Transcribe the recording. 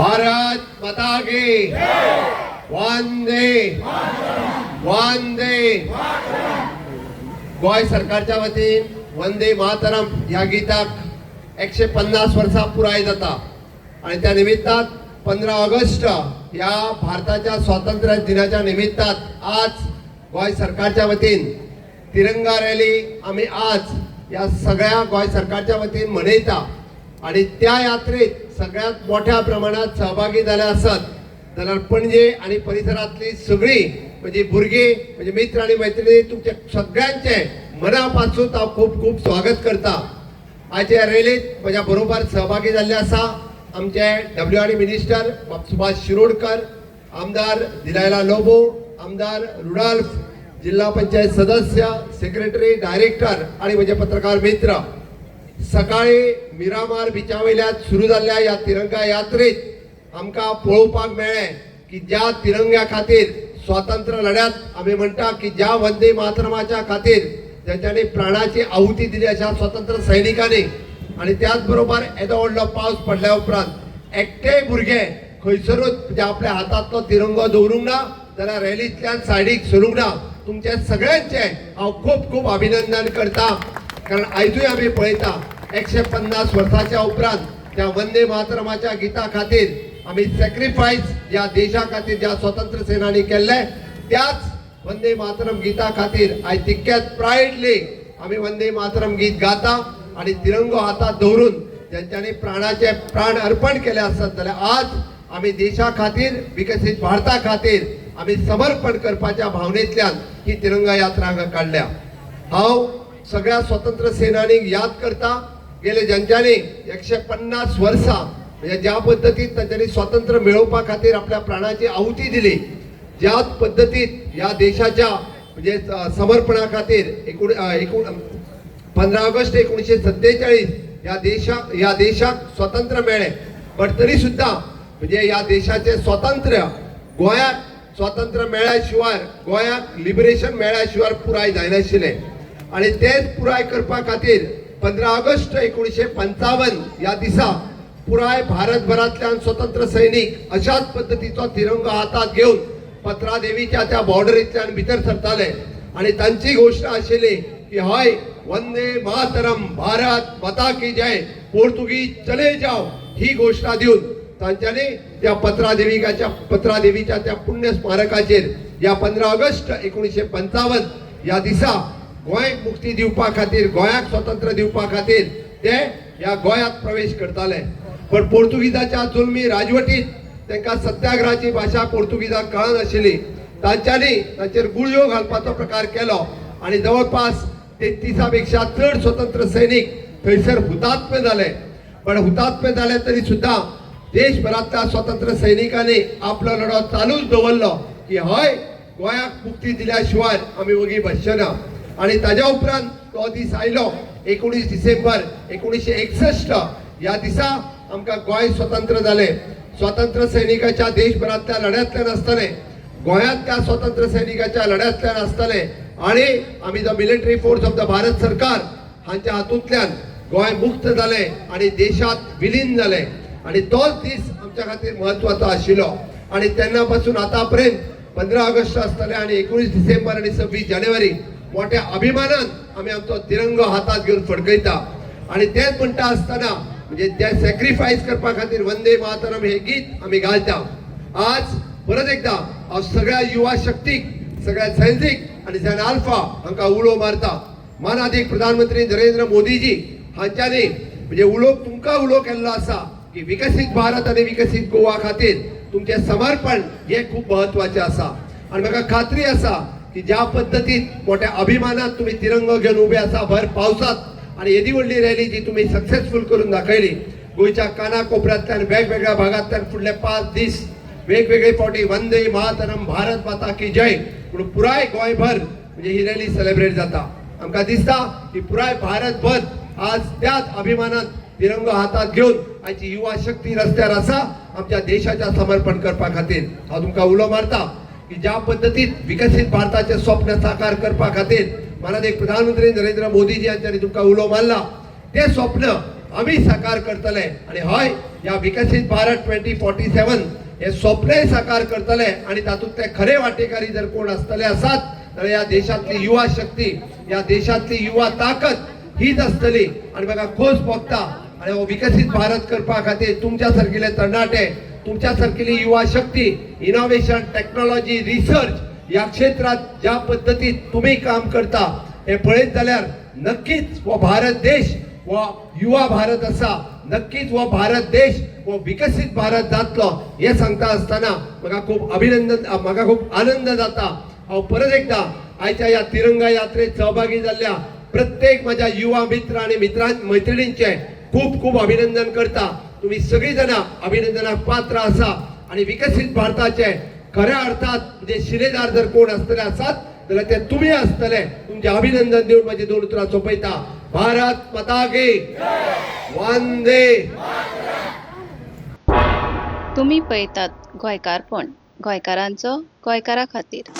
भारत माता की वंदे वंदे. गोंय सरकारच्या वतीन वंदे मातरम ह्या गीताक 150 वर्सां पुराय जाता आणि त्या निमित्तान 15 ऑगस्ट ह्या भारताच्या स्वातंत्र्य दिनाच्या निमित्तान आज गोंय सरकारच्या वतीन तिरंगा रॅली आमी आज ह्या सगळ्या गोंय सरकारच्या वतीन मनयता. आणि त्या यात्रेत सगळ्यात मोठ्या प्रमाणात सहभागी जाले आसत जाल्यार पणजे आणि परिसरातली सगळी म्हणजे भुरगीं, म्हणजे मित्र आणि मैत्रिणी, तुमचे सगळ्यांचे मनापासून हांव खूब खूब स्वागत करता. आयच्या ह्या रॅलीत म्हज्या बरोबर सहभागी जाल्ले आसा आमचे डब्ल्यू आर डी मिनिस्टर बाब सुभाष शिरोडकर, आमदार दिलायला लोबो, आमदार रुडाल्फ, जिल्हा पंचायत सदस्य, सेक्रेटरी, डायरेक्टर आणि म्हजे पत्रकार मित्र. सकाळी मिरामार बिचा वयल्यान सुरू जाल्ल्या ह्या तिरंगा यात्रेत आमकां पळोवपाक मेळ्ळें की ज्या तिरंग्या खातीर स्वातंत्र्य लढ्यात आमी म्हणटा की ज्या वंदे मातरमाच्या खातीर ज्यांच्यानी प्राणाची आहुती दिली अशा स्वतंत्र सैनिकांनी, आणि त्याच बरोबर येदो व्हडलो पावस पडल्या उपरांत एकटेय भुरगे खंयसरूच म्हणजे आपल्या हातांतलो तिरंगो दवरूंक ना जाल्यार रॅलींतल्यान सायडीक सरूंक ना. तुमचे सगळ्यांचे हांव खूब खूब अभिनंदन करता, कारण आयजूय आमी पळयता 150 वर्साच्या उपरांत त्या वंदे मातरमाच्या गीता खातीर आमी सॅक्रिफायस ज्या देशा खातीर ज्या स्वतंत्र सेनानी केल्ले, त्याच वंदे मातरम गीता खातीर आयज तितक्याच प्रायडली आमी वंदे मातरम गीत गाता. आणि तिरंगो हातात दवरून ज्यांच्यानी प्राणाचे प्राण अर्पण केले आसत जाल्यार आज आमी देशा खातीर, विकसीत भारता खातीर आमी समर्पण करपाच्या भावनेंतल्यान ही तिरंगा यात्रा हांगा काडल्या. हांव सगळ्या स्वतंत्र सेनानींक याद करता गेले ज्यांच्यानी 150 वर्सां म्हणजे ज्या पद्दतीन तांच्यांनी स्वातंत्र्य मेळोवपा खातीर आपल्या प्राणाची आहुती दिली, ज्याच पद्दतीत ह्या देशाच्या म्हणजे समर्पणा खातीर एकूण एकूण 15 ऑगस्ट 1947 ह्या देशाक स्वातंत्र्य मेळ्ळें. बट तरी सुद्दां म्हणजे ह्या देशाचे स्वातंत्र्य गोंयाक स्वातंत्र्य मेळ्ळ्या शिवाय, गोंयाक लिबरेशन मेळ्ळ्या शिवाय पुराय जायनाशिल्लें. आणि तेच पुराय करपा खातीर 15 ऑगस्ट 1955 ह्या दिसा पुराय भारतभरांतल्यान स्वतंत्र सैनिक अशाच पद्दतीचो तिरंगो हातात घेवन पत्रादेवीच्या त्या बॉर्डरींतल्यान भितर सरताले आणि तांची घोशणा आशिल्ली की हय, वंदे मातरम, भारत माता की जय, पोर्तुगीज चले जाओ. ही घोशणा दिवन तांच्यांनी त्या पत्रादेवीच्या त्या पुण्य स्मारकाचेर या 15 ऑगस्ट 1955 ह्या दिसा गोंयक मुक्ती दिवपा खातीर, गोंयाक स्वातंत्र्य दिवपा खातीर ते ह्या गोंयांत प्रवेश करताले. पण पोर्तुगीजाच्या जुलमी राजवटीत तांकां सत्याग्रहाची भाशा पोर्तुगीजाक कळनाशिल्ली. तांच्यांनी तांचेर गुळयो घालपाचो प्रकार केलो आणि जवळपास 33 पेक्षा चड स्वतंत्र सैनिक थंयसर हुतात्मे जाले. पण हुतात्मे जाले तरी सुद्दां देशभरांतल्या स्वतंत्र सैनिकांनी आपलो लढो चालूच दवरलो की हय, गोंयाक मुक्ती दिल्या शिवाय आमी वगी बसचे ना. आणि ताज्या उपरांत तो दीस आयलो, 19 डिसेंबर 1961 ह्या दिसा आमकां गोंय स्वतंत्र जालें. स्वातंत्र्य सैनिकाच्या देशभरांतल्या लढ्यांतल्यान आसतलें, गोंयांतल्या स्वतंत्र सैनिकाच्या लढ्यांतल्यान आसतलें आणि आमी the military force of the Bharat सरकार हांच्या हातूंतल्यान गोंय मुक्त जालें आणि देशात विलीन जालें. आणि तोच दीस आमच्या खातीर म्हत्वाचो आशिल्लो. आणि तेन्ना पासून आतां पर्यंत 15 ऑगस्ट आसतले आणि 19 डिसेंबर आणि 26 जानेवारी मोठ्या अभिमानान आमी आमचो तिरंगो हातात घेवन फडकयता. आणि तेच म्हणटा आसतना म्हणजे ते सॅक्रिफायस करपा खातीर वंदे मातरम हे गीत आमी घालता. आज परत एकदा हांव सगळ्या युवा शक्तीक, सगळ्या झेन झीक आणि झेन आल्फा हांकां उलो मारता. मानादीक प्रधानमंत्री नरेंद्र मोदीजी हांच्यांनी म्हणजे उलो तुमकां उलो केल्लो आसा की विकसीत भारत आनी विकसीत गोवा खातीर तुमचें समर्पण हें खूब म्हत्वाचें आसा. आनी म्हाका खात्री आसा की ज्या पद्दतीन मोठ्या अभिमानात तुमी तिरंगो घेवन उबे आसा भर पावसात आणि येदी व्हडली रॅली जी तुमी सक्सेसफूल करून दाखयली, गोंयच्या काना कोपऱ्यांतल्यान, वेगवेगळ्या भागांतल्यान फुडले 5 दीस वेगवेगळे फावटी वंदे मातरम, भारत माता की जय म्हणून पुराय गोंयभर म्हणजे ही रॅली सेलिब्रेट जाता. आमकां दिसता की पुराय भारतभर आज त्याच अभिमानात तिरंगो हातात घेवन आयची युवा शक्ती रस्त्यार आसा आमच्या देशाच्या समर्पण करपा खातीर. हांव तुमकां उलो मारता की ज्या पद्दतीन विकसीत भारताचें स्वप्न साकार करपा खातीर मानादीक प्रधानमंत्री नरेंद्र मोदीजी हांच्यांनी तुमकां उलो मारला, तें स्वप्न आमी साकार करतले. आनी हय ह्या विकसीत भारत 2047 हे स्वप्नय साकार करतले आनी तातूंतले खरे वांटेकारी जर कोण आसतले आसात जाल्यार ह्या देशांतली युवा शक्ती, ह्या देशांतली युवा ताकद हीच आसतली. आनी म्हाका खोस भोगता आनी हो विकसीत भारत करपा खातीर तुमच्या सारकिले तरणाटे, तुमच्या सारकिली युवा शक्ती इनोव्हेशन, टेक्नॉलॉजी, रिसर्च ह्या क्षेत्रात ज्या पद्दतीत तुम्ही काम करता हे पळयत जाल्यार नक्कीच हो भारत देश हो युवा भारत आसा, नक्कीच हो भारत देश हो विकसीत भारत जातलो हे सांगता आसतना म्हाका खूब अभिनंदन, म्हाका खूब आनंद जाता. हांव परत एकदा आयच्या ह्या तिरंगा यात्रेत सहभागी जाल्ल्या प्रत्येक माझ्या युवा मित्र आणि मित्रां मैत्रिणींचे खूब खूब अभिनंदन करता. तुम्ही सगळी जाणां अभिनंदनाक पात्र आसा आणि विकसीत भारताचे खऱ्या अर्थात म्हणजे शिलेदार जर कोण आसतले आसात जाल्यार ते तुमी आसतले. तुमचे अभिनंदन दिवन माझी दोन उतरां सोंपयता. भारत माता की. वंदे. तुमी पळयतात गोंयकारपण, गोंयकारांचो गोंयकारा खातीर.